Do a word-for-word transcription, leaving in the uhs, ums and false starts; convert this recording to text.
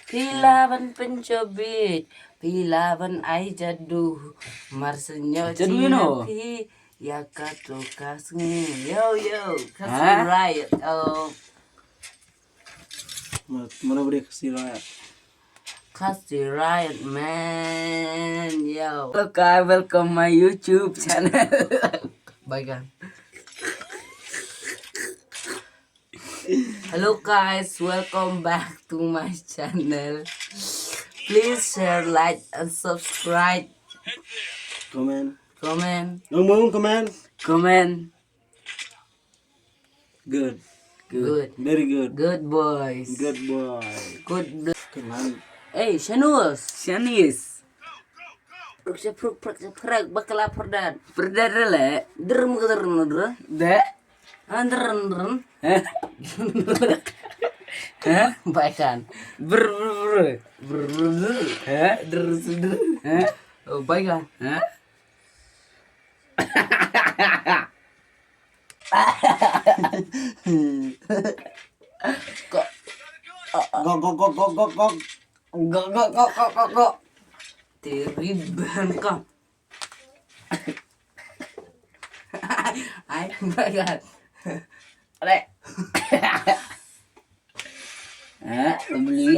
Phi lah ban pynjobit, phi lah ban ai jadu. Mar shen ïoh jadu ïa no? Phi ïa kato ka sngi. Yo, yo, Khasi Riot. Oh. Mana boleh Khasi Riot? Khasi Riot, man. Yo. Hello guys, welcome my YouTube channel. Bye guys. Hello guys, welcome back to my channel. Please share, like, and subscribe. Comment. Comment. Ngomong comment. Comment. Good. Good. Very good. Good boys. Good boy. Good. Good man. Hey, Shanus. Shanis. Pruk pruk pruk pruk bakla perdan. Perdan rele. Drum drum drum. De. Andrun, andrun. Hah? Hah? Baikan. Brr, brr, brr. Brr, brr, brr. Hah? Drr, drr. Hah? Oh, baikan. Hah? Kok. Gok, gok, gok, gok, gok, gok. Gok, gok, gok, gok, gok, gok. Teriban kau. Ai, baikan. Ale. Eh, beli.